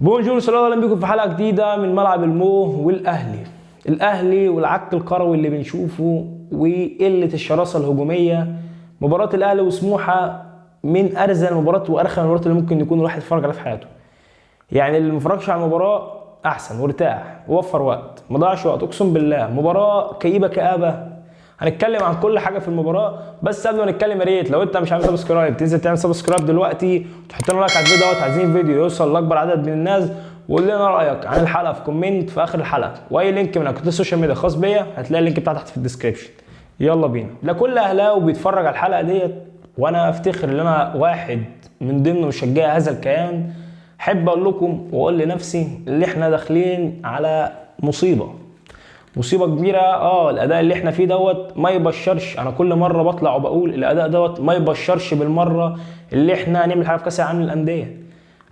bonjour، سلام، اهلا بيكم في حلقة جديدة من ملعب المو والاهلي. الاهلي والعك الكروي اللي بنشوفه وقلة الشراسه الهجومية. مباراة الاهلي وسموحه من ارزل المباريات وارخم المباريات اللي ممكن يكون الواحد اتفرج عليها في حياته. يعني اللي ما اتفرجش على المباراة احسن وارتاح ووفر وقت، ما ضيعش وقت، اقسم بالله مباراة كئيبة كآبه. هنتكلم عن كل حاجة في المباراة، بس قبل ما نتكلم يا ريت لو انت مش عامل subscribe تنزل تعمل subscribe دلوقتي وتحط لنا like على الفيديو دوت، عايزين فيديو يوصل لاكبر عدد من الناس، وقول لنا رايك عن الحلقة في comment في اخر الحلقة، واي link من اكونت ال social media الخاص بيا هتلاقي ال link بتاعه تحت في ال description. يلا بينا. لكل اهلاوي بيتفرج على الحلقة ديت، وانا افتخر ان انا واحد من ضمن مشجعي هذا الكيان، احب اقول لكم واقول لنفسي اللي احنا داخلين على مصيبة، مصيبة كبيرة. الاداء اللي احنا فيه دوت ما يبشرش. انا كل مرة بطلع وبقول الاداء دوت ما يبشرش بالمرة اللي احنا هنعمل حاجة في كاس العالم للاندية.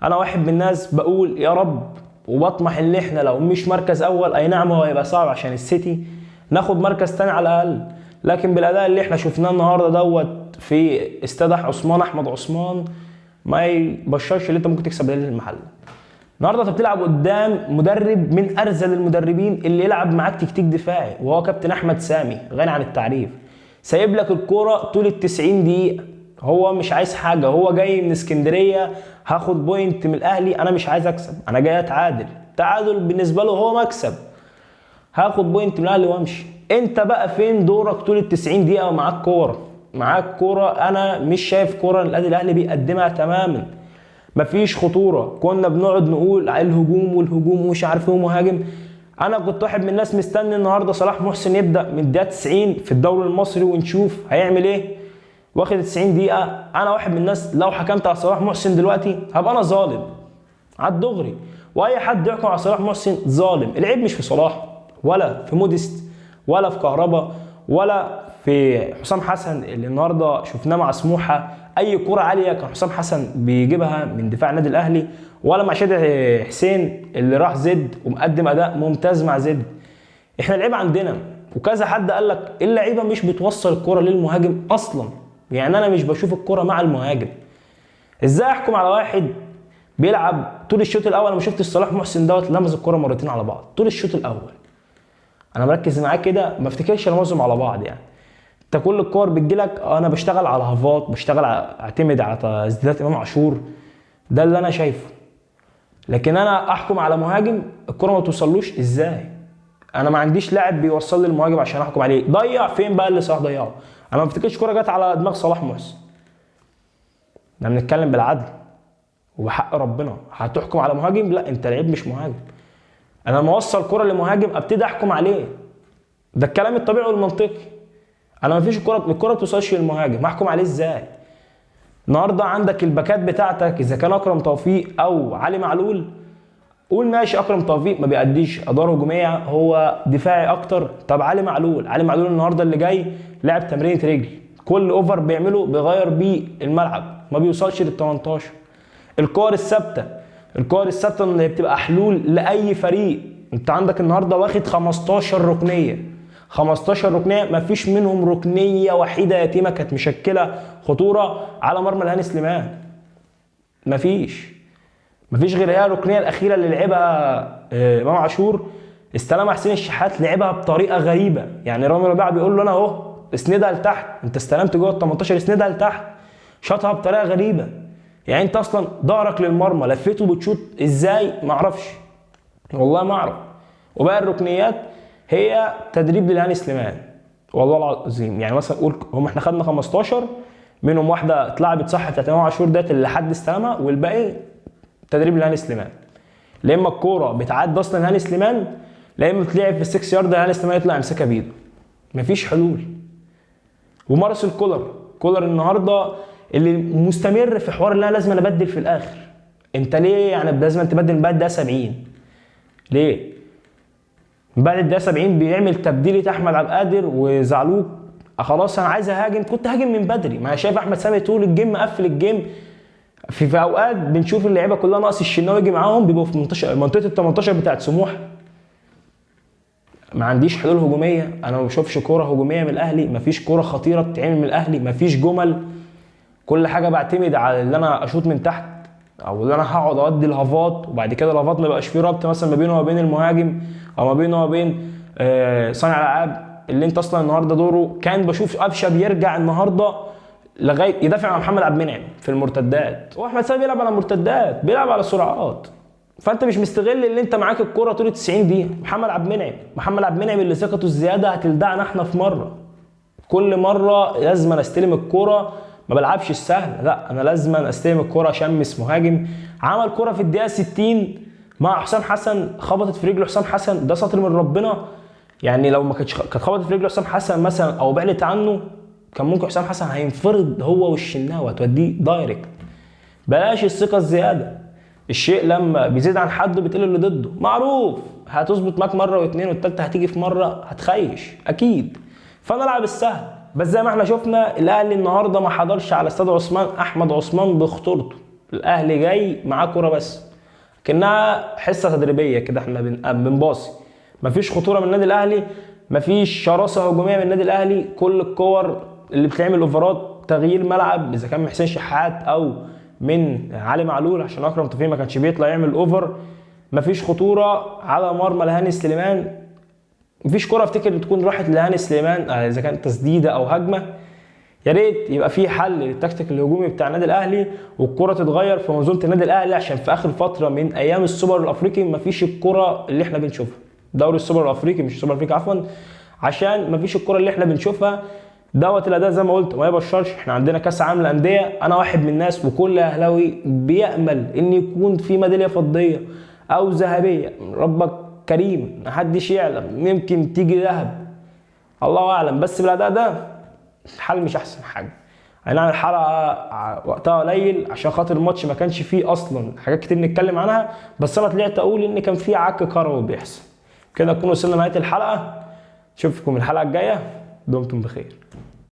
انا واحد من الناس بقول يا رب وبطمح ان احنا لو مش مركز اول، اي نعم هو هيبقى صعب عشان السيتي، ناخد مركز تاني على الاقل، لكن بالاداء اللي احنا شفناه النهارده دوت في استاد عثمان احمد عثمان ما يبشرش اللي انت ممكن تكسب دليل المحل. النهارده انت بتلعب قدام مدرب من ارذل المدربين اللي يلعب معاك تكتيك دفاعي، وهو كابتن احمد سامي، غني عن التعريف. سايب لك الكورة طول ال 90 دقيقة، هو مش عايز حاجة، هو جاي من اسكندرية هاخد point من الاهلي، انا مش عايز اكسب، انا جاي اتعادل، تعادل بالنسبة له هو مكسب، هاخد point من الاهلي وامشي. انت بقى فين دورك طول ال 90 دقيقة ومعاك كورة؟ معاك كورة، انا مش شايف كورة النادي الاهلي بيقدمها تماما، مفيش خطورة. كنا بنقعد نقول على الهجوم والهجوم ومش عارف ايه ومهاجم. انا كنت واحد من الناس مستني النهارده صلاح محسن يبدا من الدقيقة 90 في الدوري المصري ونشوف هيعمل ايه، واخد 90 دقيقة. انا واحد من الناس لو حكمت على صلاح محسن دلوقتي هبقى انا ظالم على الدغري، واي حد يحكم على صلاح محسن ظالم. العيب مش في صلاح ولا في موديست ولا في كهربا ولا في حسام حسن اللي النهارده شفناه مع سموحه، اي كرة عالية كان حسام حسن بيجيبها من دفاع النادي الاهلي، ولا مع شادي حسين اللي راح زد ومقدم اداء ممتاز مع زد. احنا العيب عندنا، وكذا حد قال لك اللعيبة مش بتوصل الكرة للمهاجم اصلا، يعني انا مش بشوف الكرة مع المهاجم. ازاي احكم على واحد بيلعب طول الشوط الاول؟ انا ما شفتش صلاح محسن دوت لمس الكرة مرتين على بعض طول الشوط الاول، انا مركز معاه كده ما افتكرش لمسهم على بعض. يعني انت كل الكور بتجيلك، انا بشتغل على هافات، بشتغل على اعتمد على تسديدات امام عاشور، ده اللي انا شايفه. لكن انا احكم على مهاجم الكره ما توصلوش ازاي؟ انا ما عنديش لاعب بيوصل لي المهاجم عشان احكم عليه. ضيع فين بقى اللي صلاح ضيعه؟ انا ما افتكرش كره جت على دماغ صلاح محسن. احنا بنتكلم بالعدل وبحق ربنا، هتحكم على مهاجم؟ لا، انت لعيب مش مهاجم. انا لما اوصل كره لمهاجم ابتدي احكم عليه، ده الكلام الطبيعي والمنطقي. انا ما فيش الكره، الكره ما بتوصلش للمهاجم، هحكم عليه ازاي؟ النهارده عندك الباكات بتاعتك اذا كان اكرم توفيق او علي معلول، قول ماشي اكرم توفيق ما بيأديش ادوار هجومية، هو دفاعي اكتر. طب علي معلول، علي معلول النهارده اللي جاي لعب تمرينه رجل، كل over بيعمله بيغير بيه الملعب، ما بيوصلش لل 18. الكور الثابتة، الكور الثابتة اللي بتبقى حلول لاي فريق. انت عندك النهارده واخد 15 ركنيه، 15 ركنيه مفيش منهم ركنيه وحيده يتيمة كانت مشكلة خطورة على مرمى الهاني سليمان. مفيش غير هي الركنيه الاخيرة اللي لعبها امام عاشور، استلمها حسين الشحات لعبها بطريقة غريبة. يعني رامي ربيعة بيقول له انا اهو اسندها لتحت، انت استلمت جوه ال 18 اسندها لتحت، شاطها بطريقة غريبة. يعني انت اصلا ظهرك للمرمى لفيته بتشوط ازاي؟ معرفش والله ما اعرف. وباقي الركنيات هي تدريب للهاني سليمان والله العظيم. يعني مثلا قول هم احنا خدنا 15 منهم واحدة اتلعبت صح بتاعت امام عاشور ديت اللي حد استلمها، والباقي تدريب لهاني سليمان. لا اما الكورة بتعدي اصلا هاني سليمان، لا اما بتلعب في ال 6 يارد هاني سليمان يطلع يمسكها بايده. مفيش حلول. ومارسيل كولر، كولر النهارده اللي مستمر في حوار اللي انا لازم انا ابدل في الاخر. انت ليه يعني لازم تبدل بعد الدقيقة 70؟ ليه؟ بعد الدقيقة 70 بيعمل تبديله احمد عبد القادر وزعلوك، خلاص انا عايز اهاجم، كنت هاجم من بدري. ما انا شايف احمد سامي طول ال game مقفل ال game. في اوقات بنشوف اللعيبة كلها ناقص الشناوي يجي معاهم، بيبقوا في منطقة ال 18 بتاعت سموحه. ما عنديش حلول هجومية، انا ما بشوفش كورة هجومية من الاهلي، ما فيش كورة خطيرة بتتعمل من الاهلي، ما فيش جمل، كل حاجة بعتمد على اللي انا اشوط من تحت. او ان انا هقعد اودي الهافات وبعد كده الهافات ما يبقاش فيه ربط مثلا ما بينه وما بين المهاجم او ما بينه وما بين صانع الالعاب اللي انت اصلا النهارده دوره كان. بشوف قفشه بيرجع النهارده لغاية يدافع مع محمد عبد المنعم في المرتدات، واحمد سامي بيلعب على المرتدات، بيلعب على سرعات، فانت مش مستغل اللي انت معاك الكره طول 90 دقيقة. محمد عبد المنعم، محمد عبد المنعم اللي ثقته الزيادة هتلدعنا احنا في مرة، كل مرة لازم استلم الكره، ما بلعبش السهل، لا انا لازم استلم الكره اشمس مهاجم. عمل كره في الدقيقة 60 مع حسام حسن، خبطت في رجل حسام حسن، ده سطر من ربنا يعني. لو ما كانت خبطت في رجل حسام حسن مثلا او بعدت عنه كان ممكن حسام حسن هينفرد هو والشناوي هتوديه direct. بلاش الثقة الزيادة، الشيء لما بيزيد عن حده بتقل اللي ضده، معروف هتظبط معاك مرة واثنين والثالثة هتيجي في مرة هتخيش اكيد. فانا العب السهل. بس زي ما احنا شفنا الاهلي النهارده ما حضرش على استاد عثمان احمد عثمان بخطورته، الاهلي جاي معاه كورة بس كانها حصة تدريبية كده، احنا بنباصي، مفيش خطورة من النادي الاهلي، مفيش شراسة هجومية من النادي الاهلي. كل الكور اللي بتعمل اوفرات تغيير ملعب اذا كان من حسين شحات او من علي معلول عشان اكرم توفيق ما كانش بيطلع يعمل over. مفيش خطورة على مرمى لهاني سليمان، مفيش كره افتكر تكون راحت لهاني سليمان اذا كانت تسديده او هجمة. يا ريت يبقى في حل للتكتيك الهجومي بتاع النادي الاهلي والكره تتغير في منظومة النادي الاهلي، عشان في اخر فترة من ايام السوبر الافريقي مفيش الكره اللي احنا بنشوفها، دوري السوبر الافريقي مش السوبر الافريقي عفوا، عشان مفيش الكره اللي احنا بنشوفها دوت. الاداء زي ما قلت ما يبشرش، احنا عندنا كاس عالم للاندية، انا واحد من الناس وكل اهلاوي بيامل ان يكون في ميدالية فضية او ذهبية، ربك كريم محدش يعلم، يمكن تيجي ذهب الله اعلم، بس بالاداء ده الحال مش احسن حاجة. هنعمل حلقة وقتها قليل عشان خاطر الماتش ما كانش فيه اصلا حاجات كتير نتكلم عنها، بس انا طلعت اقول ان كان فيه عك كروي بيحصل كده. نكون وصلنا لنهاية الحلقة، اشوفكم الحلقة الجاية، دمتم بخير.